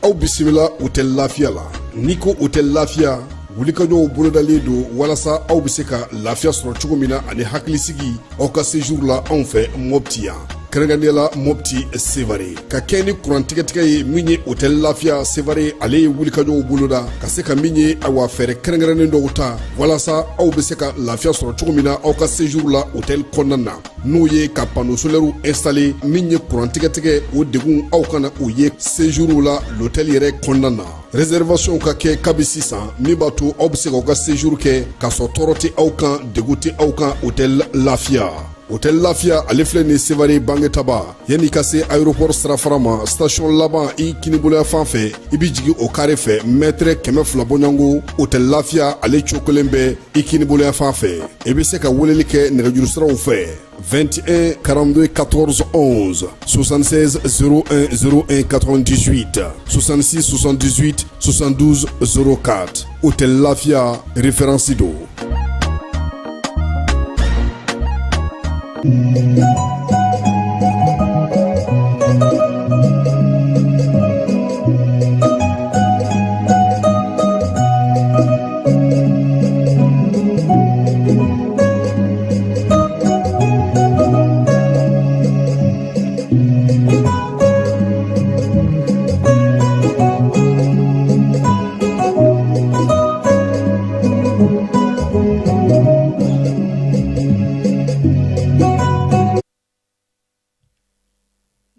Aw bisimila Hôtel Lafiya la. N'i ko Hôtel Lafiya, wulikajɔw bolodalen don walasa aw bɛ se ka lafiya sɔrɔ cogo min na ani hakilisigi aw ka séjour la anw fɛ Mopti yan, kɛrɛnkɛrɛnnenya la Mopti Sevare. Ka kɛ ni kuran tigɛtigɛ ye min ye, Hôtel Lafiya Sevare ale ye wulikajɔw boloda ka se ka min ye, awa, fɛɛrɛ kɛrɛnkɛrɛnnen dɔw ta walasa aw bɛ se ka lafiya sɔrɔ cogo min na aw ka séjour la hôtel kɔnɔna na, n'o ye ka panneau solaire installé. Min ye kuran tigɛtigɛ, o degun aw kana o ye séjour la l'hôtel yɛrɛ kɔnɔna na. Réservation ka kɛ kabi sisan, min b'a to aw bɛ se k'aw ka séjour kɛ k'a sɔrɔ tɔɔrɔ tɛ aw kan, degun tɛ aw kan. Hôtel Lafiya, Hôtel Lafiya ale filɛ nin Sevare Bangetaba, yanni ka se aéroport sirafara ma, station laban i kiniboloya fan fɛ, i bɛ jigin o carré fɛ, mètre 200 bɔɲɔgɔnko, Hôtel Lafiya ale cogo kelen bɛ i kiniboloya fan fɛ. I bɛ se ka weleli kɛ nɛgɛjuru siraw fɛ: 21 42 14 11, 76 01 01 98, 66 78 72 04. Hôtel Lafiya, référence don.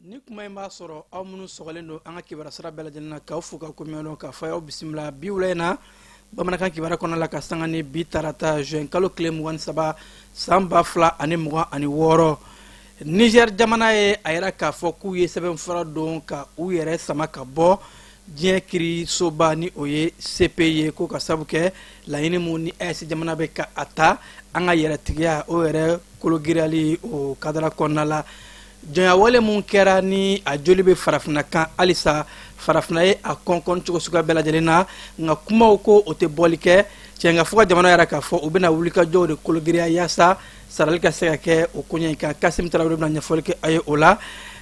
Ni kuma in b'a sɔrɔ aw minnu sɔgɔlen don an ka kibaruya sira bɛɛ lajɛlen na, k'aw fo ka komiɲɔgɔn k'a fɔ aw bisimila bi wula in na bamanankan kibaruya kɔnɔ la, ka sanga ni bi tarata juin kalo tile 23 san 2026. Niger jamana ye a yira k'a fɔ k'u ye sɛbɛnfura don ka u yɛrɛ sama ka bɔ diɲɛ kirisoba ni o ye CPI ye, ko ka sabu kɛ laɲini mun ni AES jamana bɛ ka a ta an ka yɛrɛtigiya o yɛrɛ kologiriyali o kadara kɔnɔna la. Jɔnyawale mun kɛra ni a joli bɛ farafinna kan halisa, farafinna ye a kɔnkɔn cogo suguya bɛɛ lajɛlen na, nka kumaw ko o tɛ bɔli kɛ cɛ. Nka fo ka jamana yɛrɛ k'a fɔ u bɛna wulikajɔw de kologiriya yaasa sarali ka se ka kɛ o koɲɛ in kan. Kasim Tarawele bɛna ɲɛfɔli kɛ a ye o la.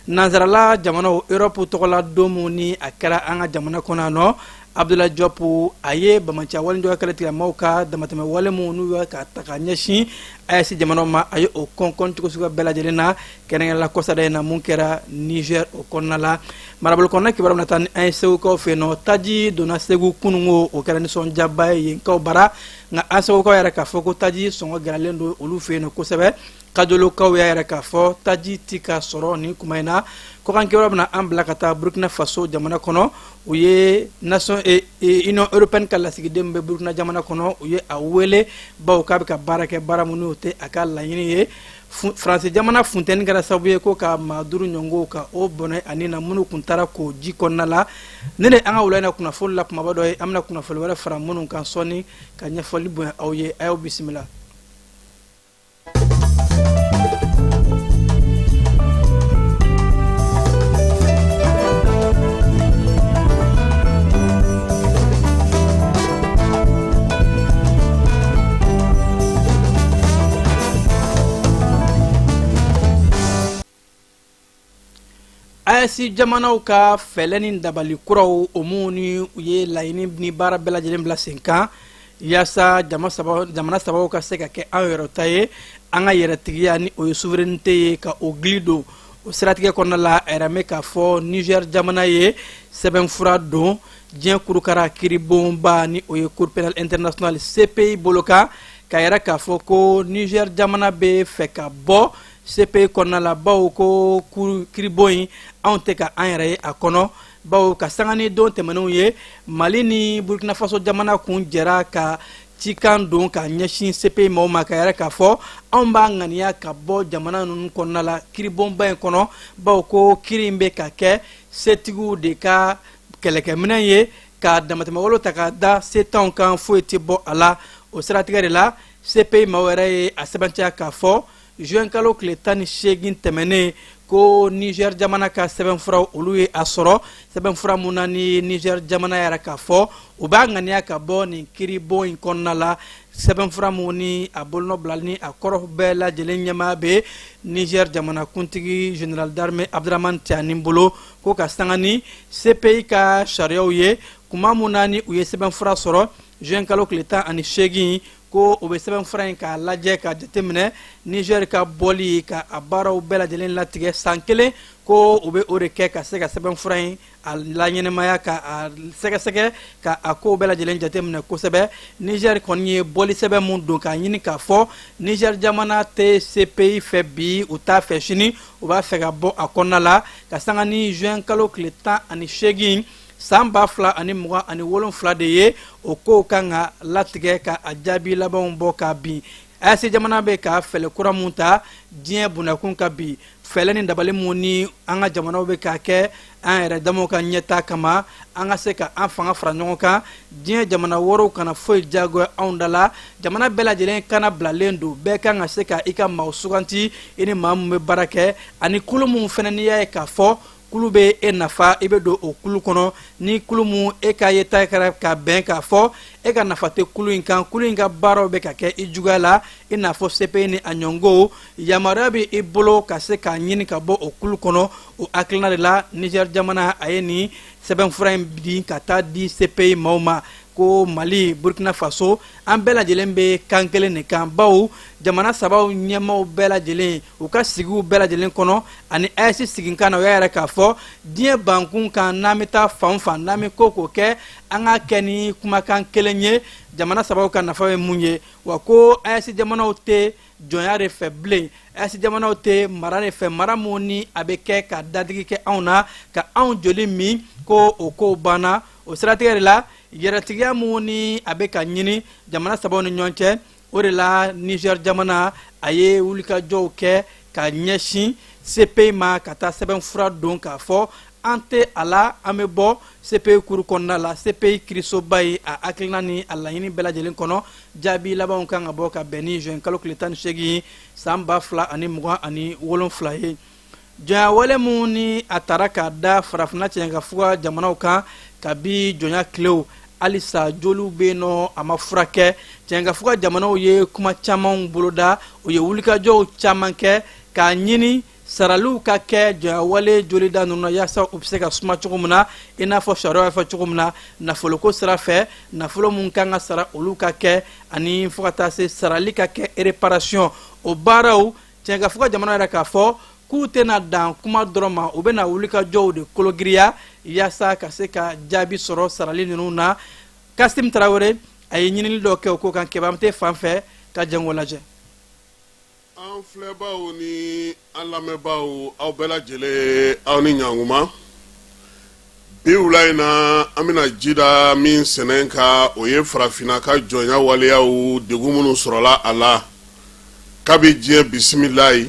Nansarala jamanaw Europe tɔgɔla don mun ni a kɛra an ka jamana kɔnɔ yan nɔ, Abdoulaye Diop a ye banbaanciya wale kɛlɛ tigilamaw ka damatɛmɛ wale mun n'u ye ka ta ka ɲɛsin AES jamanaw ma, a ye o kɔnkɔn cogo suguya bɛɛ lajɛlen na, kɛrɛnkɛrɛnla kɔsada in na mun kɛra Niger o kɔnɔna la. Marabolo kɔnɔna kibaruya bɛna taa ni an ye Segukaw fɛ yen nɔ. Taji donna Segu kununko, o kɛra nisɔndiyaba ye yenkaw bara, nka an Segukaw yɛrɛ k'a fɔ ko taji sɔngɔ gɛlɛyalen don olu fɛ yen nɔ kosɛbɛ. Kajolokaw y'a yɛrɛ k'a fɔ taji ti ka sɔrɔ nin kuma in na. Kɔkan kibaruya bɛna an bila ka taa Burkina Faso jamana kɔnɔ. U ye nation Union européenne ka lasigiden bɛ Burkina jamana kɔnɔ, u ye a wele bawo k'a bɛ ka baara kɛ baara minnu tɛ a ka laɲini ye. Faransi jamana funteni kɛra sababu ye ko ka maa duuru ɲɔgɔn ka o bɔnɛ ani na minnu kun taara ko ji kɔnɔna la. Ne de an ka wula in na kunnafoni la kumaba dɔ ye, an bɛna kunnafoni wɛrɛ fara minnu kan sɔɔni ka ɲɛfɔli bonya aw ye. A y'aw bisimila. AES jamanaw ka fɛɛrɛ ni dabali kuraw, o minnu ni u ye laɲini ni baara bɛɛ lajɛlen bila sen kan yaasa jamana sabaw ka se ka kɛ an yɛrɛ ta ye, an ka yɛrɛtigiya ni o ye souveraineté ye, ka o gili don. O siratigɛ kɔnɔna la, a yɛrɛ bɛ k'a fɔ Niger jamana ye sɛbɛnfura don diɲɛ kurukara kiribonba ni o ye Cour pénale internationale CPI bolo kan, k'a yɛrɛ k'a fɔ ko Niger jamana bɛ fɛ ka bɔ CPI kɔnɔna la, bawo ko kiribon in anw tɛ ka an yɛrɛ ye a kɔnɔ, bawo ka sanga ni don tɛmɛnenw ye, Mali ni Burkina Faso jamana kun jɛra ka cikan don ka ɲɛsin CPI maaw ma, ka yɛrɛ k'a fɔ anw b'a ŋaniya ka bɔ jamana ninnu kɔnɔna la kiribonba in kɔnɔ, bawo ko kiri in bɛ ka kɛ setigiw de ka kɛlɛkɛminɛn ye ka damatɛmɛwale ta ka da setanw kan, foyi tɛ bɔ a la. O siratigɛ de la, CPI maaw yɛrɛ ye a sɛbɛntiya k'a fɔ juin kalo tile 18 tɛmɛnen, ko Niger jamana ka sɛbɛnfuraw, olu ye a sɔrɔ. Sɛbɛnfura mun na ni Niger jamana yɛrɛ k'a fɔ u b'a ŋaniya ka bɔ nin kiiribon in kɔnɔna la, sɛbɛnfura mun ni a bolonɔ bila ni a kɔrɔ bɛɛ lajɛlen ɲɛmaa bɛ Niger jamana kuntigi général d'armée Abdramane Tiani bolo, ko ka sanga ni CPI ka sariyaw ye. Kuma mun na ni u ye sɛbɛnfura sɔrɔ juin kalo tile 18, ko u bɛ sɛbɛnfura in k'a lajɛ ka jateminɛ Niger ka bɔli ka a baaraw bɛɛ lajɛlen latigɛ san kelen, ko u bɛ o de kɛ ka se ka sɛbɛnfura in a laɲɛnɛmaya, ka a sɛgɛsɛgɛ, ka a kow bɛɛ lajɛlen jateminɛ kosɛbɛ. Niger kɔni ye bɔli sɛbɛn mun don k'a ɲini k'a fɔ Niger jamana tɛ CPI fɛ bi, u t'a fɛ sini, u b'a fɛ ka bɔ a kɔnɔna la, ka sanga ni juin kalo tile 18 san 2027 de ye, o kow kan ka latigɛ ka a jaabi labanw bɔ ka bin. AES jamana bɛ ka fɛɛrɛ kura mun ta diɲɛ bundakun ka bi, fɛɛrɛ ni dabali mun ni an ka jamanaw bɛ k'a kɛ an yɛrɛ damaw ka ɲɛta kama, an ka se ka an fanga fara ɲɔgɔn kan, diɲɛ jamana wɛrɛw kana foyi diyagoya anw da la. Jamana bɛɛ lajɛlen kana bilalen don, bɛɛ kan ka se ka i ka maaw suganti, i ni maa mun bɛ baara kɛ, ani kulu mun fana n'i y'a ye k'a fɔ kulu bɛ e nafa, i bɛ don o kulu kɔnɔ. Ni kulu mun e ka yeta kɛra ka bɛn k'a fɔ e ka nafa tɛ kulu in kan, kulu in ka baaraw bɛ ka kɛ i juguya la, i n'a fɔ CPI ni a ɲɔngow, yamaruya bɛ i bolo ka se k'a ɲini ka bɔ o kulu kɔnɔ. O hakilina de la, Niger jamana a ye nin sɛbɛnfura in di ka taa di CPI maaw ma, ko Mali, Burkina Faso, an bɛɛ lajɛlen bɛ kan kelen de kan, bawo jamana sabaw ɲɛmaaw bɛɛ lajɛlen u ka sigiw bɛɛ lajɛlen kɔnɔ ani AES siginkan na, u y'a yɛrɛ k'a fɔ diɲɛ bankun kan, n'an bɛ taa fan o fan, n'an bɛ ko k'o kɛ, an k'a kɛ ni kumakan kelen ye, jamana sabaw ka nafa ye mun ye. Wa ko AES jamanaw tɛ jɔnya de fɛ bilen, AES jamanaw tɛ mara de fɛ, mara mun ni a bɛ kɛ ka dadigi kɛ anw na, ka anw joli min, ko o kow banna. O siratigɛ de la, yɛrɛtigiya mun ni a bɛ ka ɲini jamana sabaw ni ɲɔgɔn cɛ, o de la Niger jamana a ye wulikajɔw kɛ ka ɲɛsin CPI ma, ka taa sɛbɛnfura don k'a fɔ an tɛ a la, an bɛ bɔ CPI kuru kɔnɔna la. CPI kirisoba ye a hakilina ni a laɲini bɛɛ lajɛlen kɔnɔ, jaabi labanw kan ka bɔ ka bɛn ni juin kalo tile 18 san 2027 ye. Jɔnyawale mun ni a taara k'a da Farafinna cɛɲɛkafuga jamanaw kan kabi jɔnya tilew, halisa joliw bɛ yen nɔ, a ma furakɛ. Cɛɲɛkafuga jamanaw ye kuma camanw boloda, u ye wulikajɔw caman kɛ k'a ɲini saraliw ka kɛ jɔnyawale jolida ninnu na, yaasa u bɛ se ka suma cogo min na, i n'a fɔ sariya y'a fɔ cogo min na, nafoloko sira fɛ, nafolo mun kan ka sara, olu ka kɛ, ani fo ka taa se sarali ka kɛ réparation o baaraw. Cɛɲɛkafuga jamana yɛrɛ k'a fɔ k'u tɛna dan kuma dɔrɔn ma, u bɛna wulikajɔw de kologiriya yaasa ka se ka jaabi sɔrɔ sarali ninnu na. Kasim Tarawele a ye ɲinili dɔ kɛ o ko kan Kɛbamte fan fɛ, ka jango lajɛ. An filɛbaw ni an lamɛnbaaw, aw bɛɛ lajɛlen, aw ni ɲankuma. Bi wula in na, an bɛna ji da min sɛnɛ kan, o ye Farafinna ka jɔnya waleyaw degun minnu sɔrɔla a la kabi diɲɛ bisimilayi.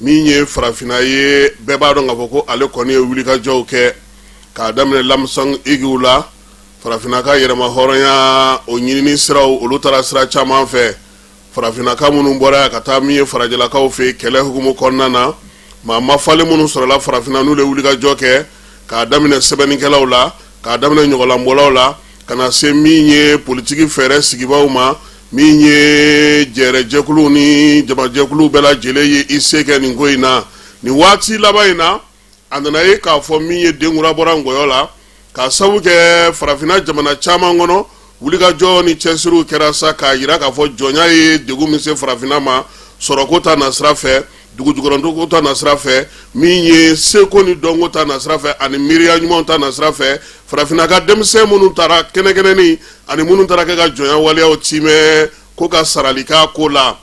Min ye Farafinna ye, bɛɛ b'a dɔn k'a fɔ ko ale kɔni ye wulikajɔw kɛ k'a daminɛ Lamsang Igiw la. Farafinna ka yɛrɛma hɔrɔnya o ɲinini siraw, olu taara sira caman fɛ. Farafinnaka minnu bɔra yan ka taa min ye farajɛlakaw fɛ kɛlɛ hukumu kɔnɔna na, maa mafalen minnu sɔrɔla Farafinna, n'u ye wulikajɔ kɛ k'a daminɛ sɛbɛnnikɛlaw la, k'a daminɛ ɲɔgɔlɔnbɔlaw la, ka na se min ye politiki fɛɛrɛ sigibaw ma, min ye jɛrɛjɛkuluw ni jamajɛkuluw bɛɛ lajɛlen ye i se kɛ nin ko in na. Nin waati laban in na, a nana ye k'a fɔ min ye denkura bɔra ngɔyɔ la, k'a sabu kɛ Farafinna jamana caman kɔnɔ, wulikajɔ ni cɛsiriw kɛra sa k'a jira k'a fɔ jɔnya ye degun min se Farafinna ma sɔrɔko ta nasira fɛ, dugujukɔrɔko ta nasira fɛ, min ye seko ni dɔnko ta nasira fɛ, ani miiriya ɲumanw ta nasira fɛ. Farafinna ka denmisɛn minnu taara kɛnɛkɛnɛni ani minnu taara kɛ ka jɔnya waleyaw timɛ, ko ka sarali k'a ko la,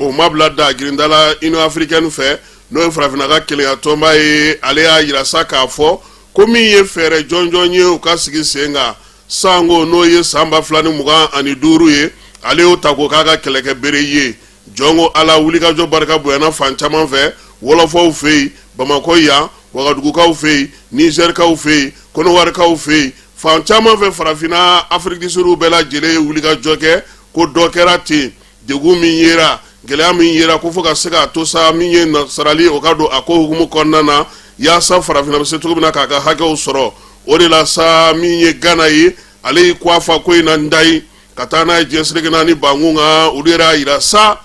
o ma bila da girinda la Union africaine fɛ, n'o ye Farafinna ka kelenya tɔnba ye. Ale y'a jira sa k'a fɔ ko min ye fɛɛrɛ jɔnjɔn ye, u ka sigi sen kan sanko n'o ye san 2025 ye, ale y'o ta k'o k'a ka kɛlɛkɛ bere ye. Jɔn ko Ala, wulikajɔ barika bonyana fan caman fɛ, wɔlɔfɔw fɛ yen, Bamakɔ yan, Wagadugukaw fɛ yen, Nizɛrikaw fɛ yen, Kɔnɔwarikaw fɛ yen, fan caman fɛ Farafinna, Afrique du Sud bɛɛ lajɛlen ye wulikajɔ kɛ ko dɔ kɛra ten, degun min yera. Gɛlɛya min yera ko fo ka se k'a to sa min ye sarali o ka don a ko hukumu kɔnɔna na, yaasa farafinna bɛ se cogo min na k'a ka hakɛw sɔrɔ. O de la sa, min ye Gana ye, ale y'i kɔ fa ko in na ndayi ka taa n'a ye diɲɛ seleke naani bankun kan. Olu yɛrɛ y'a yira sa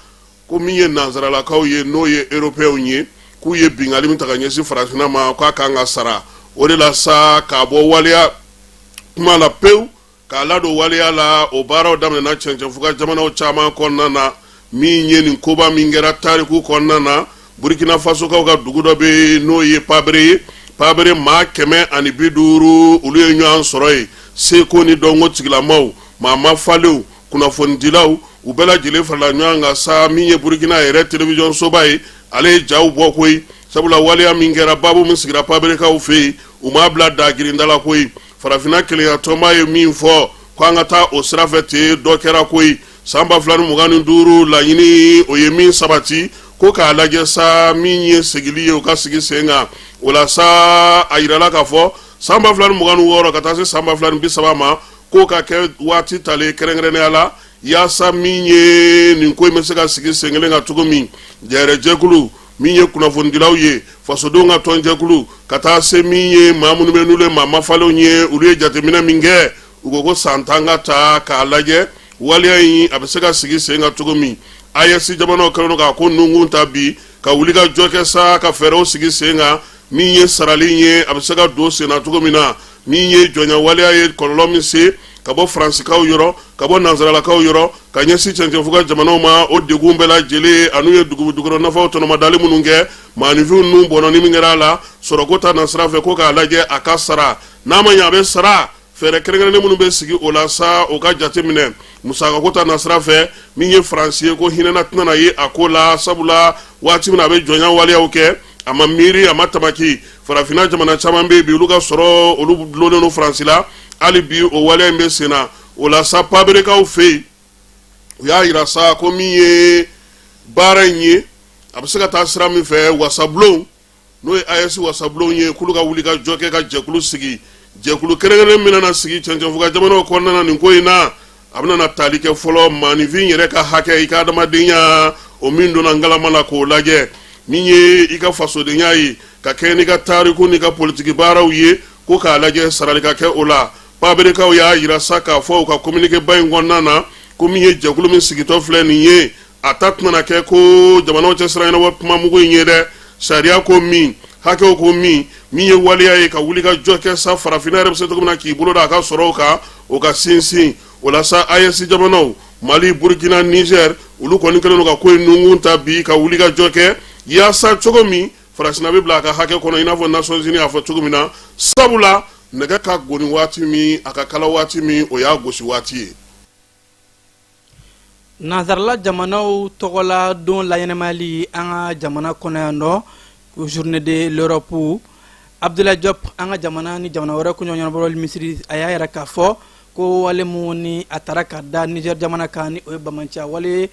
ko min ye nansaralakaw ye, n'o ye européenw ye, k'u ye binkanni min ta ka ɲɛsin farafinna ma, k'a kan ka sara. O de la sa, k'a bɔ waleya kuma la pewu k'a ladon waleya la, o baaraw daminɛna cɛncɛnfuga jamanaw caman kɔnɔna na. Min ye nin koba min kɛra tariku kɔnɔna na, Burkina Fasokaw ka dugu dɔ bɛ yen, n'o ye Pabere ye. Pabere maa 150, olu ye ɲɔgɔn sɔrɔ yen, seko ni dɔnko tigilamaw, maa mafalenw, kunnafonidilaw, u bɛɛ lajɛlen farala ɲɔgɔn kan sa. Min ye Burkina yɛrɛ télévision soba ye, ale ye jaw bɔ koyi, sabula waleya min kɛra, baabu min sigira Paberekaw fɛ yen, u m'a bila dagirinda la koyi. Farafinna kelenya tɔnba ye min fɔ ko an ka taa o sira fɛ ten, dɔ kɛra koyi. San 2025 laɲini, o ye min sabati ko k'a lajɛ sa, min ye segili ye, o ka sigi sen kan. O la sa, a yirala k'a fɔ san 2026 ka taa se san 2030 ma, k'o ka kɛ waati talen kɛrɛnkɛrɛnnenya la, yaasa min ye nin ko in bɛ se ka sigi sen kelen kan cogo min. Jɛrɛjɛkulu min ye kunnafonidilaw ye, fasodenw ka tɔnjɛkulu, ka taa se min ye maa minnu bɛ n'olu ye maa mafalenw ye, olu ye jateminɛ min kɛ, u ko ko san 10 ka ta k'a lajɛ waleya in a bɛ se ka sigi sen kan cogo min. AES jamanaw kɛlen don k'a ko nunkun ta bi ka wuli ka jɔ kɛ sa, ka fɛɛrɛw sigi sen kan, min ye sarali ye, a bɛ se ka don sen na cogo min na. Min ye jɔnya waleya ye, kɔlɔlɔ min se ka bɔ Faransikaw yɔrɔ, ka bɔ nansaralakaw yɔrɔ ka ɲɛsin cɛncɛnfuga jamanaw ma, o degun bɛɛ lajɛlen, an'u ye dugu dugukɔrɔ nafaw tɔnɔmadali minnu kɛ, maaninfinw nun bɔnɔni min kɛra a la sɔrɔko ta nasira fɛ, ko k'a lajɛ a ka sara. N'a ma ɲɛ a bɛ sara, fɛɛrɛ kɛrɛnkɛrɛnnen minnu bɛ sigi o la sa, o ka jate minɛ. Musakako ta nasira fɛ, min ye Faransi ye, ko hinɛna tɛna na ye a ko la, sabula waati min na a bɛ jɔnya waleyaw kɛ, a ma miiri, a ma tamaki. Farafinna jamana caman bɛ yen bi, olu ka sɔrɔ, olu dulonnen don Faransi la. Hali bi o waleya in bɛ sen na. O la sa, Paberekaw fɛ yen, u y'a yira sa ko min ye baara in ye, a bɛ se ka taa sira min fɛ, wasabulon, n'o ye AES wasabulon ye, k'olu ka wuli ka jɔ kɛ ka jɛkulu sigi, jɛkulu kɛrɛnkɛrɛnnen min nana sigi cɛncɛnfuga jamanaw kɔnɔna na nin ko in na. A bɛna tali kɛ fɔlɔ maaninfin yɛrɛ ka hakɛ, i ka adamadenya, o min donna ngalama la, k'o lajɛ, min ye i ka fasodenya ye, ka kɛ n'i ka tariku n'i ka politiki baaraw ye, ko k'a lajɛ sarali ka kɛ o la. Paberekaw y'a yira sa k'a fɔ u ka communiqué ba in kɔnɔna na ko min ye jɛkulu min sigitɔ filɛ nin ye, a ta tɛna kɛ ko jamanaw cɛ sira ɲɛnabɔ kuma mugu in ye dɛ. Sariya ko min, hakɛw ko min, min ye waleya ye ka wuli ka jɔ kɛ sa, farafinna yɛrɛ bɛ se cogo min na k'i bolo da a ka sɔrɔw kan, o ka sinsin. O la sa, AES jamanaw, Mali, Burkina, Niger, olu kɔni kɛlen don ka ko in nunkun ta bi ka wuli ka jɔ kɛ yaasa cogo min farafinna bɛ bila a ka hakɛ kɔnɔ, i n'a fɔ Nations Unies y'a fɔ cogo min na, sabula nɛgɛ ka goni waati min, a ka kala waati min, o y'a gosi waati ye. Nansarala jamanaw tɔgɔla don laɲɛnamayali an ka jamana kɔnɔ yan nɔ, journée de l'Europe, Abdoulaye Diop, an ka jamana ni jamana wɛrɛ koɲɛ ɲɛnabɔli minisiri, a y'a yira k'a fɔ ko wale mun ni a taara ka da Niger jamana kan, ni o ye banbaanciya wale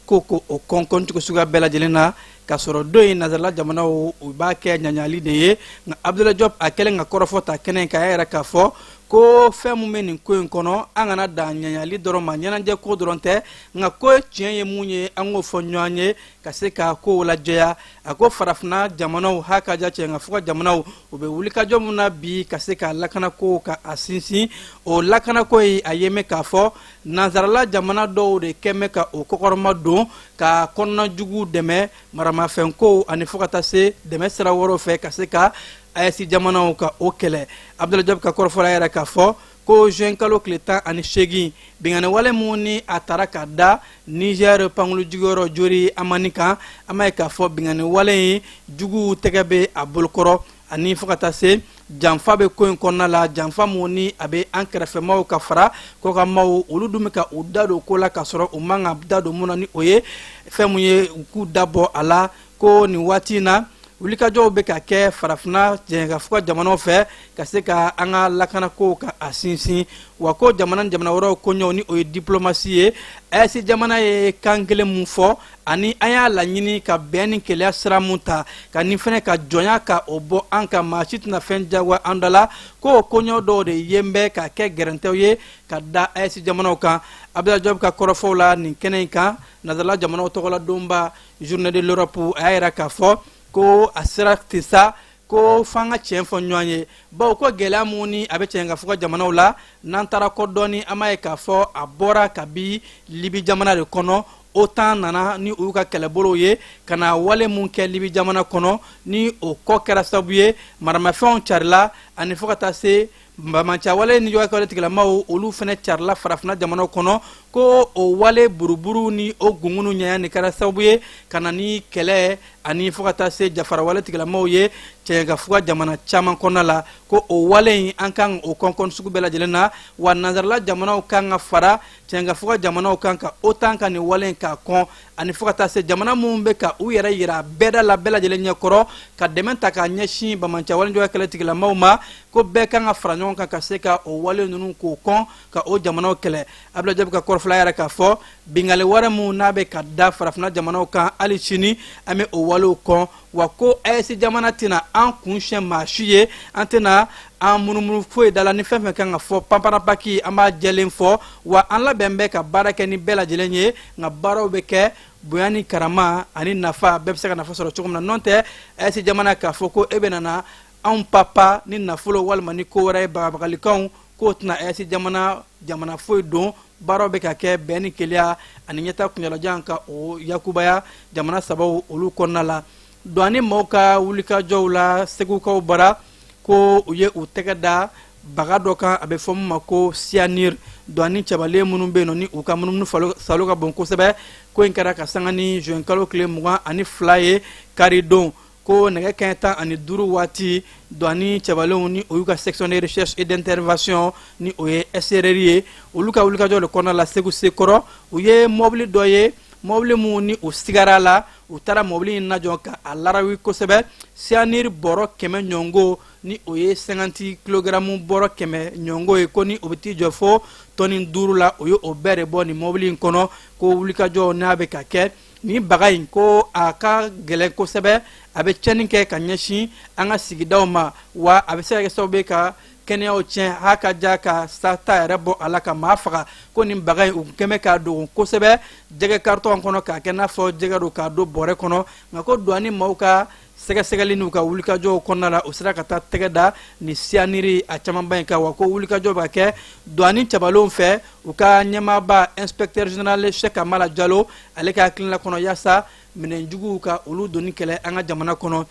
ko o kɔnkɔn cogo suguya bɛɛ lajɛlen na, k'a sɔrɔ don in nansarala jamanaw u b'a kɛ ɲaɲali de ye. Nka Abdoulaye Diop, a kɛlen ka kɔrɔfɔ ta kɛnɛ in kan, a y'a yira k'a fɔ ko fɛn mun bɛ nin ko in kɔnɔ, an kana dan ɲaɲali dɔrɔn ma, ɲɛnajɛ ko dɔrɔn tɛ, nka ko tiɲɛ ye mun ye, an k'o fɔ ɲɔgɔn ye ka se ka kow lajɛya. A ko farafinna jamanaw ha ka ja cɛ, nka fo ka jamanaw u bɛ wulikajɔ mun na bi ka se ka lakanako ka a sinsin, o lakanako ye, a ye mɛn k'a fɔ nansarala jamana dɔw de kɛn bɛ ka o kɔkɔrɔma don ka kɔnɔna jugu dɛmɛ maramafɛnkow ani fo ka taa se dɛmɛ sira wɛrɛw fɛ ka se ka AES jamanaw ka o kɛlɛ. Abdoulaye Diop ka kɔrɔfɔ la yɛrɛ k'a fɔ ko juin kalo tile 18, binkanni wale mun ni a taara ka da Niger pankulu jigiyɔrɔ Diori Hamani kan, an b'a ye k'a fɔ binkanni wale in juguw tɛgɛ bɛ a bolokɔrɔ, ani fo ka taa se janfa bɛ ko in kɔnɔna la, janfa mun ni a bɛ an kɛrɛfɛmaw ka fara kɔkanmaw, olu dun bɛ ka u da don ko la k'a sɔrɔ u man ka da don mun na, ni o ye fɛn mun ye u k'u da bɔ a la. Ko nin waati in na, Wulikajɔw bɛ ka kɛ Farafinna jɛkafuga jamanaw fɛ ka se ka an ka lakanakow ka a sinsin. Wa ko jamana ni jamana wɛrɛw koɲɛw, ni o ye diplomasi ye, AES jamana ye kan kelen mun fɔ ani an y'a laɲini ka bɛn ni kelenya sira mun ta, ka nin fɛnɛ ka jɔnya ka o bɔ an kan, maa si tɛna fɛn jagoya an da la, ko o koɲɛ dɔw de yen bɛ ka kɛ gɛrɛntɛw ye ka da AES jamanaw kan. Abdoulaye Diop ka kɔrɔfɔw la nin kɛnɛ in kan, Nansarala jamanaw tɔgɔladonba, Journée de l'Europe, a y'a yira k'a fɔ ko a sera tɛ sa ko f'an ka tiɲɛ fɔ ɲɔgɔn ye, bawo ko gɛlɛya mun ni a bɛ cɛɲɛkafuga jamanaw la, n'an taara kɔ dɔɔni, an b'a ye k'a fɔ a bɔra kabi Libi jamana de kɔnɔ. OTAN nana ni u ka kɛlɛbolow ye ka na wale mun kɛ Libi jamana kɔnɔ, ni o kɔ kɛra sababu ye maramafɛnw carila, ani fo ka taa se banbaanciwale ni juguya tigilamaw, olu fana carila Farafinna jamanaw kɔnɔ. Ko o wale buruburu ni o gungunu ɲɛya nin kɛra sababu ye ka na ni kɛlɛ ani fo ka taa se jafarawale tigilamaw ye cɛɲɛkafuga jamana caman kɔnɔna la. Ko o wale in, an kan o kɔnkɔn sugu bɛɛ lajɛlen na, wa nansarala jamanaw kan ka fara cɛɲɛkafuga jamanaw kan ka OTAN ka nin wale in k'a kɔn, ani fo ka taa se jamana minnu bɛ ka u yɛrɛ yira bɛɛda la bɛɛ lajɛlen ɲɛkɔrɔ ka dɛmɛ ta k'a ɲɛsin banbaanciwale juguya kɛlɛ tigilamaw ma, ko bɛɛ kan ka fara ɲɔgɔn kan ka se ka o wale ninnu k'o kɔn, ka o jamanaw kɛlɛ. Abdoulaye Diop ka kɔrɔfɔla yɛrɛ k'a fɔ binkanni wɛrɛ mun n'a bɛ ka da Farafinna jamanaw kan, hali sini an bɛ o walew kɔn. Wa ko AES jamana tɛna an kun siɲɛ maa si ye, an tɛna an munumunu foyi da la, ni fɛn fɛn kan ka fɔ panparapaki, an b'a jɛlen fɔ, wa an labɛn bɛ ka baara kɛ ni bɛɛ lajɛlen ye, nka baaraw bɛ kɛ bonya ni karama ani nafa, bɛɛ bɛ se ka nafa sɔrɔ cogo min na. N'o tɛ, AES jamana k'a fɔ ko e bɛ nana anw papa ni nafolo walima ni ko wɛrɛ ye, bagabagalikanw, k'o tɛna AES jamana jamana foyi don. Baaraw bɛ ka kɛ bɛn ni kelenya ani ɲɛta kuntaalajan ka o yakubaya jamana sabaw olu kɔnɔna la. Douane maaw ka wulikajɔw la Segukaw bara, ko u ye u tɛgɛ da baga dɔ kan, a bɛ fɔ min ma ko cyanure. Douane cɛbalen minnu bɛ yen nɔ, ni u ka munumunu salo ka bon kosɛbɛ, ko in kɛra ka sanga ni juin kalo tile 22 ye, karidon, ko nɛgɛ kɛɲɛ 15 waati, douane cɛbalenw ni o y'u ka section de recherche et d'intervention, ni o ye SRI ye, olu ka wulikajɔ de kɔnɔna la Segu Sekɔrɔ, u ye mɔbili dɔ ye, mɔbili mun ni u sigara la. U taara mɔbili in lajɔ ka a larawi kosɛbɛ, cyanure bɔrɔ 100 ɲɔngo, ni o ye 50 kilogaramu bɔrɔ 100 ɲɔngo ye, ko ni o bɛ t'i jɔ fo tɔni 5 la, o ye o bɛɛ de bɔ nin mɔbili in kɔnɔ. Ko wulikajɔ n'a bɛ ka kɛ, nin baga in, ko a ka gɛlɛn kosɛbɛ, a bɛ tiɲɛni kɛ ka ɲɛsin an ka sigidaw ma, wa a bɛ se ka kɛ sababu ye ka kɛnɛyaw tiɲɛ, ha ka ja ka sa ta yɛrɛ bɔ a la ka maa faga. Ko nin baga in, u kɛmɛ k'a dogo kosɛbɛ jɛgɛ karitɔn kɔnɔ k'a kɛ n'a fɔ jɛgɛ don, k'a don bɔrɛ kɔnɔ. Nka ko douane maaw ka sɛgɛsɛgɛli n'u ka wulikajɔw kɔnɔna la, u sera ka taa tɛgɛ da ni cyanure a camanba in kan. Wa ko wulikajɔ bɛ ka kɛ douane cɛbalenw fɛ, u ka ɲɛmaaba inspecteur général Cheikh Amala Jalo, ale ka hakilina kɔnɔ, yaasa minɛnjuguw ka olu donni kɛlɛ an ka jamana kɔnɔ.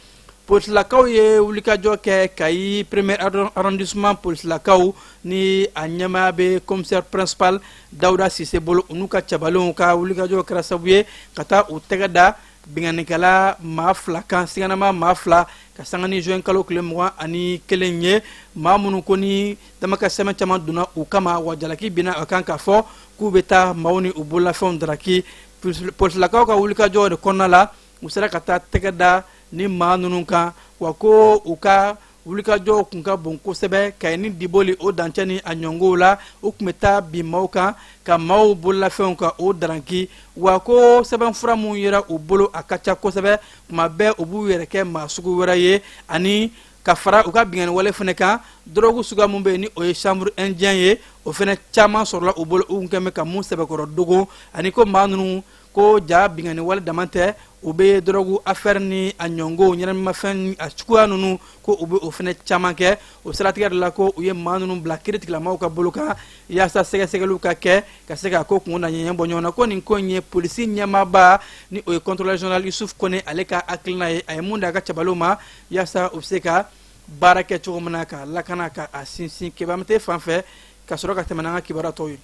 Polisilakaw ye wulikajɔ kɛ Kayi premier arrondissement polisilakaw, ni a ɲɛmaaya bɛ commissaire principal Dawuda Sise bolo, u n'u ka cɛbalenw ka wulikajɔ kɛra sababu ye ka taa u tɛgɛ da binkannikɛla maa fila kan, siganama maa fila, ka sanga ni juin kalo tile 21 ye, maa minnu ko ni damakasɛmɛ caman donna u kama, wa jalaki binna a kan k'a fɔ k'u bɛ taa maaw ni u bololafɛnw daraki. Polisilakaw ka wulikajɔ de kɔnɔna la, u sera ka taa tɛgɛ da ni maa ninnu kan. Wa ko u ka wulikajɔw kun ka bon kosɛbɛ Kayi ni Diboli o dancɛ ni a ɲɔngow la, u tun bɛ taa bin maaw kan ka maaw bololafɛnw ka o daranki. Wa ko sɛbɛnfura minnu yera u bolo, a ka ca kosɛbɛ. Tuma bɛɛ u b'u yɛrɛ kɛ maa sugu wɛrɛ ye, ani ka fara u ka binkanni wale fana kan, dɔrɔgu suguya mun bɛ yen ni o ye chanvre indien ye, o fana caman sɔrɔla u bolo, u kun kɛn bɛ ka mun sɛbɛkɔrɔ dogo. Ani ko maa ninnu ko ja binkanni wale dama tɛ, u bɛ dɔrɔgu affaire ni a ɲɔngow, ɲɛnaminimafɛn a suguya ninnu, ko u bɛ o fana caman kɛ. O siratigɛ de la, ko u ye maa ninnu bila kiiri tigilamaaw ka bolo kan yaasa sɛgɛsɛgɛliw ka kɛ ka se ka ko kun na ɲɛɲɛ bɔ ɲɔgɔn na. Ko nin ko in ye polisi ɲɛmaaba, ni o ye contrôleur général Yusuf Kone, ale ka hakilina ye, a ye mun di a ka cɛbalenw ma yaasa u bɛ se ka baara kɛ cogo min na ka lakana ka a sinsin. Kebamete fan fɛ ka sɔrɔ ka tɛmɛ n'an ka kibaruya tɔw ye.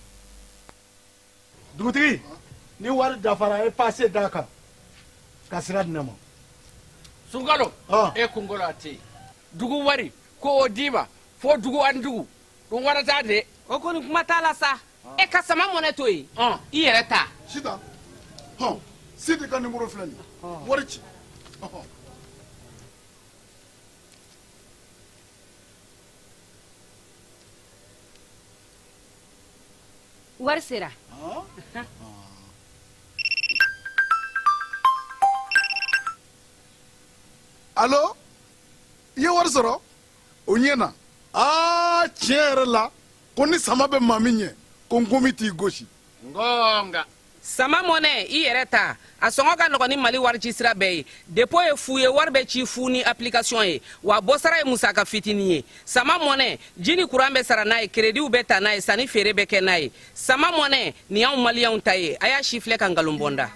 Dugutigi, ni wari dafara, e pase d'a kan ka sira di ne ma. Sunkalo, e kunkolo a tɛ yen. Dugu wari ko o d'i ma fo dugu ani dugu dun wara t'a de. O kɔni, kuma t'a la sa. E ka sama mɔnɛ to yen, i yɛrɛ ta. Wari sera. Alo, i ye wari sɔrɔ? O ɲɛna. Aa, tiɲɛ yɛrɛ la, ko ni sama bɛ maa min ɲɛ, ko nkomi t'i gosi. Gonga. Sama Mɔnɛ, i yɛrɛ ta, a sɔngɔ ka nɔgɔn ni Mali warici sira bɛɛ ye. Dépôt ye fu ye, wari bɛ ci fu ni application ye, wa bɔsara ye musaka fitinin ye. Sama Mɔnɛ, ji ni kuran bɛ sara n'a ye, créditw bɛ ta n'a ye, sanni feere bɛ kɛ n'a ye. Sama Mɔnɛ, nin y'anw maliyɛnw ta ye, a y'a sifilɛ ka nkalon bɔ n da.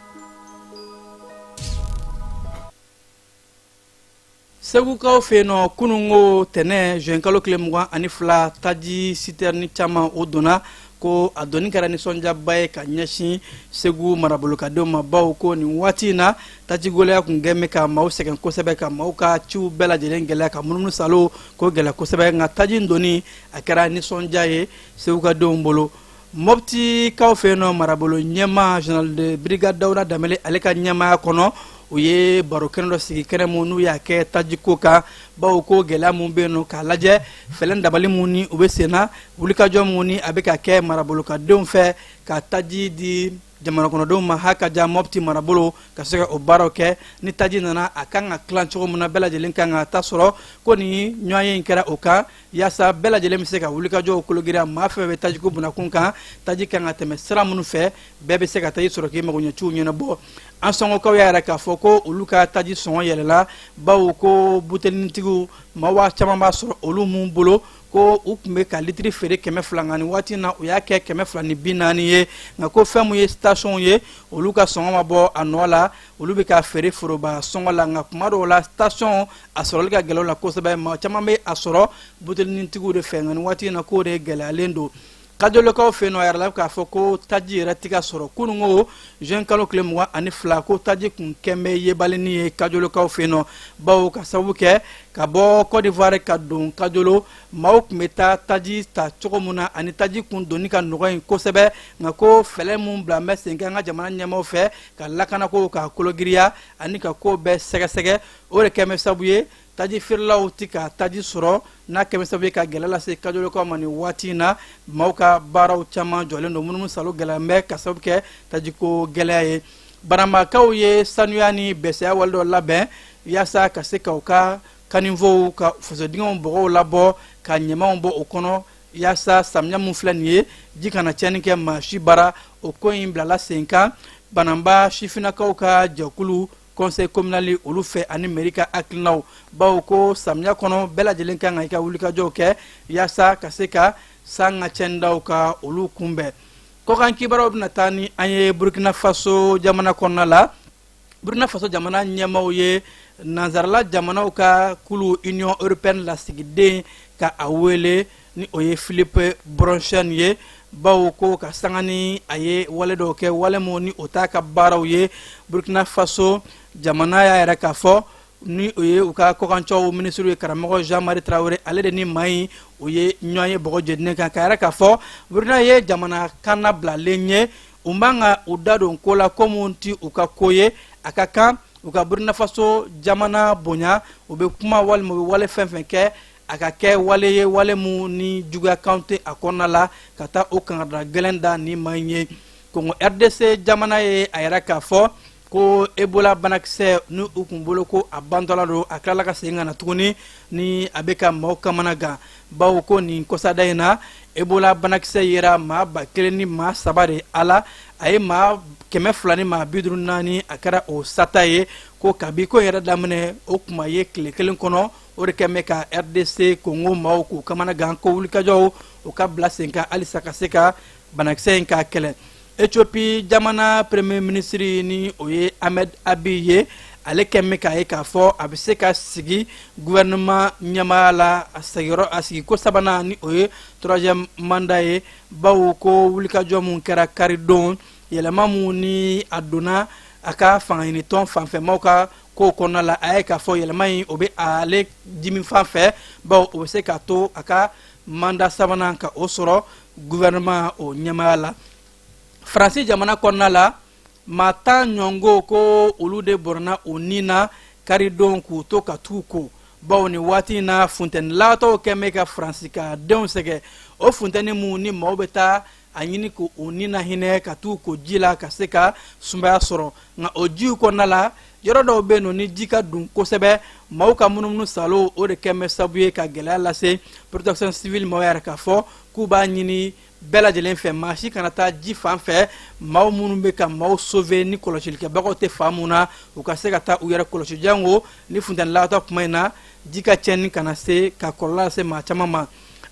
Segukaw fɛ yen nɔ, kununko tɛnɛ juin kalo tile 22, taji sitɛrini caman o donna, ko a donni kɛra nisɔndiyaba ye ka ɲɛsin Segu marabolokadenw ma, bawo ko nin waati in na taji gɛlɛya kun kɛn bɛ ka maaw sɛgɛn kosɛbɛ, ka maaw ka ciw bɛɛ lajɛlen gɛlɛya, ka munumunu salo ko gɛlɛya kosɛbɛ. Nka taji in donni, a kɛra nisɔndiya ye Segukadenw bolo. Mɔptikaw fɛ yen nɔ, marabolo ɲɛmaa général de brigade Dawuda Danbele, ale ka ɲɛmaaya kɔnɔ, u ye baro kɛnɛ dɔ sigi, kɛnɛ mun n'u y'a kɛ tajiko kan, bawo ko gɛlɛya mun bɛ yen nɔ, k'a lajɛ fɛlɛn dabali mun ni u bɛ sen na, wulikajɔ mun ni a bɛ ka kɛ marabolokadenw fɛ ka taji di jamana kɔnɔdenw ma. Ha ka ja Mɔpti marabolo ka se ka o baaraw kɛ, ni taji nana, a kan ka tilan cogo min na, bɛɛ lajɛlen kan ka ta sɔrɔ. Ko ni ɲɔgɔnye in kɛra o kan yaasa bɛɛ lajɛlen bɛ se ka wulikajɔw kologiriya, maa fɛn bɛ tajiko bunakun kan, taji kan ka tɛmɛ sira minnu fɛ, bɛɛ bɛ se ka taji sɔrɔ k'i magoɲɛciw ɲɛnabɔ. Ansɔngɔkaw y'a yira k'a fɔ ko olu ka taji sɔngɔ yɛlɛla, bawo ko butelinitigiw maa caman b'a sɔrɔ olu mun bolo, ko u tun bɛ ka litiri feere 200, nka nin waati na u y'a kɛ 240 ye. Nka ko fɛn mun ye station ye, olu ka sɔngɔ ma bɔ a nɔ la, olu bɛ ka feere foroba sɔngɔ la. Nka kuma dɔw la, station a sɔrɔli ka gɛlɛn la kosɛbɛ, maa caman bɛ a sɔrɔ butelinitigiw de fɛ, nka nin waati in na k'o de gɛlɛyalen don. Kajolokaw fɛ yen nɔ, a yɛrɛ la k'a fɔ ko taji yɛrɛ tɛ ka sɔrɔ. Kununko juin kalo tile 22, ko taji kun kɛn bɛ yebalinin ye Kajolokaw fɛ yen nɔ, bawo ka sababu kɛ ka bɔ Côte d'Ivoire ka don Kajolo, maaw tun bɛ taa taji ta cogo min na, ani taji kun donni ka nɔgɔ yen kosɛbɛ. Nka ko fɛɛrɛ mun bila bɛ sen kan an ka jamana ɲɛmaaw fɛ ka lakanako ka kologiriya ani ka ko bɛɛ sɛgɛsɛgɛ, o de kɛn bɛ sababu ye taji feerelaw tɛ ka taji sɔrɔ, n'a kɛn bɛ sababu ye ka gɛlɛya lase Kajolokaw ma. Nin waati in na, maaw ka baaraw caman jɔlen don, munumunu salo gɛlɛya bɛ ka sababu kɛ tajiko gɛlɛya ye. Bananbakaw ye sanuya ni bɛsɛya wale dɔ labɛn yaasa ka se k'u ka caniveauw ka fosodingɛw bɔgɔw labɔ, ka ɲamanw bɔ o kɔnɔ, yaasa samiya mun filɛ nin ye, ji kana tiɲɛni kɛ maa si bara. O ko in bilala sen kan Bananba sifinnakaw ka jɛkulu conseil communal olu fɛ ani mairie ka hakilinaw, bawo ko samiya kɔnɔ bɛɛ lajɛlen kan ka i ka wulikajɔw kɛ yaasa ka se ka san ka tiɲɛnidaw ka olu kunbɛn. Kɔkan kibaruyaw bɛna taa ni an ye Burkina Faso jamana kɔnɔna la. Burkina Faso jamana ɲɛmaaw ye nansarala jamanaw ka kulu Union européenne lasigiden ka a wele, ni o ye Philippe Bronchen ye, bawo ko ka sanga ni a ye wale dɔw kɛ, wale mun ni o t'a ka baaraw ye. Burkina Faso jamana y'a yɛrɛ k'a fɔ, ni o ye u ka kɔkancɛw minisiriw ye, karamɔgɔ Jean-Marie Traoré, ale de ni maa in o ye ɲɔgɔn ye bɔgɔ jeninen kan, k'a yɛrɛ k'a fɔ Burkina ye jamana kannabilalen ye, u man ka u da don ko la ko mun ti u ka ko ye. A ka kan u ka Burkina Faso jamana bonya, u bɛ kuma walima u bɛ wale fɛn fɛn kɛ, a ka kɛ wale ye, wale mun ni juguyakan tɛ a kɔnɔna la, ka taa o kangarida gɛlɛn da ni maa in ye. Kongo RDC jamana ye a yɛrɛ k'a fɔ ko Ebola banakisɛ ni u kun bolo ko a bantɔla don, a tilala ka segin ka na tuguni, ni a bɛ ka maaw kamana gan, bawo ko nin kɔsada in na, Ebola banakisɛ yera maa 1003 de a la, a ye maa 254, a kɛra o sata ye. Ko kabi ko yɛrɛ daminɛ, o kuma ye tile kelen kɔnɔ, o de kɛn bɛ ka RDC Congo maaw k'u kamana gan, ko wulikajɔw o ka bila sen kan halisa ka se ka banakisɛ in k'a kɛlɛ. Ethiopie jamana premier ministre, ni o ye Ahmed Abiy ye, ale kɛn bɛ k'a ye k'a fɔ a bɛ se ka sigi gouvernement ɲɛmaaya la a sigiyɔrɔ a sigiko sabanan, ni o ye troisième mandat ye, bawo ko wulikajɔ mun kɛra karidon, yɛlɛma mun ni a donna a ka fangaɲinitɔn fanfɛmaw ka kow kɔnɔna la, a ye k'a fɔ yɛlɛma in o bɛ ale dimi fan fɛ, bawo o bɛ se k'a to a ka mandat sabanan ka o sɔrɔ gouvernement o ɲɛmaaya la. Faransi jamana kɔnɔna la, maa 10 ɲɔngo ko olu de bɔnɛna u ni na karidon k'u to ka t'u ko, bawo nin waati in na funteni latɔw kɛn bɛ ka Faransi ka denw sɛgɛn. O funteni mun ni maaw bɛ taa a ɲini k'u ni na hinɛ ka t'u ko ji la ka se ka sumaya sɔrɔ. Nka o jiw kɔnɔna la, yɔrɔ dɔw bɛ yen nɔ ni ji ka dun kosɛbɛ, maaw ka munumunu salo, o de kɛn bɛ sabu ye ka gɛlɛya lase. Protection civile maaw yɛrɛ k'a fɔ k'u b'a ɲini bɛɛ lajɛlen fɛ, maa si kana taa ji fan fɛ. Maaw minnu bɛ ka maaw sauver ni kɔlɔsilikɛbagaw tɛ fan mun na, u ka se ka taa u yɛrɛ kɔlɔsi, jango ni funteni lagatɔ kuma in na, ji ka tiɲɛni kana se ka kɔlɔlɔ lase maa caman ma.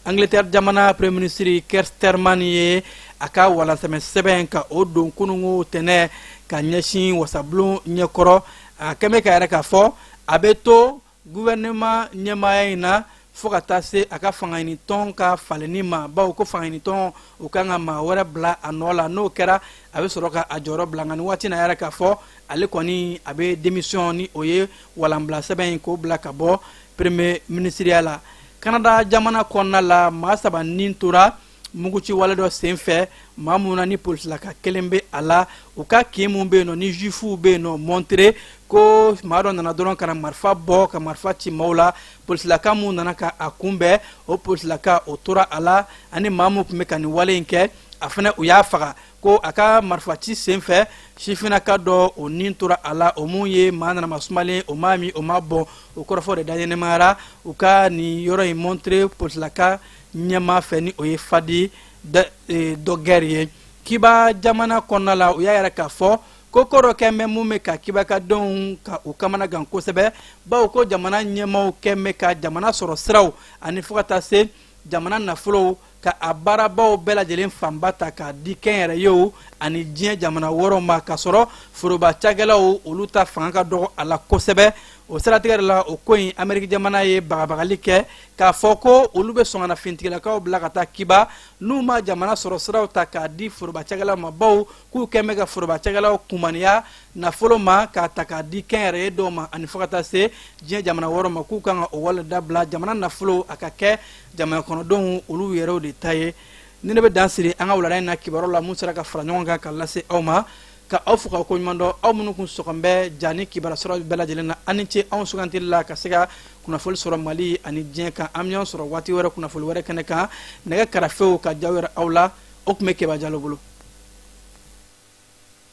Angleterre jamana premier ministre Keir Starmer ye a ka walansɛmɛ sɛbɛn ka o don kunungo tɛnɛ ka ɲɛsin wasabulon ɲɛkɔrɔ. A kɛn bɛ ka yɛrɛ k'a fɔ a bɛ to gouvernement ɲɛmaaya in na fo ka taa se a ka fangaɲinitɔn ka falenni ma, bawo ko fangaɲinitɔn u kan ka maa wɛrɛ bila a nɔ la. N'o kɛra, a bɛ sɔrɔ ka a jɔyɔrɔ bila. Nka nin waati na, yɛrɛ k'a fɔ ale kɔni a bɛ démission, ni o ye walanbila sɛbɛn in k'o bila ka bɔ premier ministeriya la. Kanada jamana kɔnɔna la, maa saba nin tora muguci wale dɔ sen fɛ, maa mun na ni polisilaka kelen bɛ a la. U ka kin mun bɛ yen nɔ ni juifuw bɛ yen nɔ, Monterrey, ko maa dɔ nana dɔrɔn ka na marifa bɔ ka marifa ci maaw la. Polisilaka mun nana ka a kunbɛn, o polisilaka o tora a la, ani maa mun tun bɛ ka nin wale in kɛ, a fana u y'a faga. Ko a ka marifaci sen fɛ, sifinnaka dɔ o nin tora a la, o mun ye maa nanama sumalen, o ma min o ma bɔn. O kɔrɔfɔ de da ɲɛnɛmayara u ka nin yɔrɔ in Monterrey polisilaka ɲɛmaa fɛ, ni o ye Fadi Dɔgɛri ye. Kiba jamana kɔnɔna la, u y'a yɛrɛ k'a fɔ ko ko dɔ kɛn bɛ mun bɛ ka kibakadenw ka u kamana gan kosɛbɛ, bawo ko jamana ɲɛmaaw kɛn bɛ ka jamana sɔrɔ siraw ani fo ka taa se jamana nafolow ka a baarabaw bɛɛ lajɛlen fanba ta k'a di kɛnyɛrɛyew ani diɲɛ jamana wɛrɛw ma, k'a sɔrɔ foroba cakɛlaw olu ta fanga ka dɔgɔ a la kosɛbɛ. O siratigɛ de la, o ko in, Ameriki jamana ye bagabagali kɛ k'a fɔ ko olu bɛ sɔn ka na fintigilakaw bila ka taa Kiba n'u ma jamana sɔrɔ siraw ta k'a di foroba cakɛlaw ma, bawo k'u kɛn bɛ ka foroba cakɛlaw kumaniya nafolo ma k'a ta k'a di kɛnyɛrɛye dɔw ma ani fo ka taa se diɲɛ jamana wɛrɛw ma, k'u kan ka o wale dabila, jamana nafolo a ka kɛ jamana kɔnɔdenw olu yɛrɛw de ta ye. Ni ne bɛ dan siri an ka wulada in na kibaru la mun sera ka fara ɲɔgɔn kan ka lase aw ma, ka aw fo ka ko ɲuman dɔn, aw minnu kun sɔgɔn bɛ ja ni kibaru sɔrɔ bɛɛ lajɛlen na. Aw ni ce anw sugantili la ka se ka kunnafoli sɔrɔ Mali ani diɲɛ kan. An bɛ ɲɔgɔn sɔrɔ waati wɛrɛ, kunnafoli wɛrɛ kɛnɛ kan. Nɛgɛ karafew ka jaw yɛrɛ aw la, o tun bɛ Keba Jalo bolo.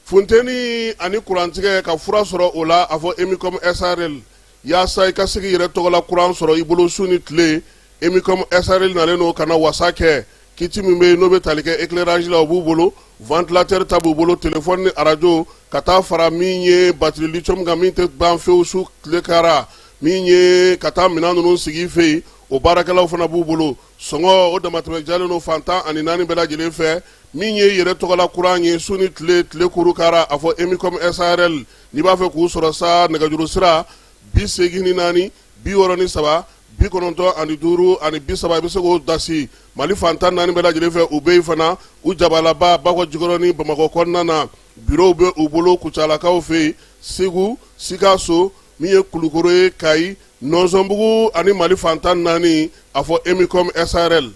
Funteni ani kurantigɛ ka fura sɔrɔ o la, a fɔ Emicom SARL. Yaasa i ka se k'i yɛrɛ tɔgɔla kuran sɔrɔ i bolo su ni tile, Emicom SARL nalen don ka na wasa kɛ. Kit min bɛ yen n'o bɛ tali kɛ éclairage la, o b'u bolo, ventilateur ta b'u bolo, téléphone ni arajo, ka taa fara min ye batterie lithium kan min tɛ ban fewu su tile kara, min ye ka taa minɛn ninnu sigi i fɛ yen, o baarakɛlaw fana b'u bolo. Sɔngɔ o damatɛmɛ jalen don fan 14 bɛɛ lajɛlen fɛ. Min ye yɛrɛ tɔgɔla kuran ye su ni tile, tile kuru kara, a fɔ Emicom SARL. N'i b'a fɛ k'u sɔrɔ sa, nɛgɛjuru sira 84 63 95 30, i bɛ se k'o dasi Mali fan 14 bɛɛ lajɛlen fɛ. U bɛ yen fana, u jabalaba Bakɔ Jikɔrɔni Bamakɔ kɔnɔna na, bureau bɛ u bolo Kucalakaw fɛ yen, Segu, Sikaso, min ye Kulukoro ye, Kayi, Nɔnsɔnbugu ani Mali fan 14, a fɔ Emicom SARL.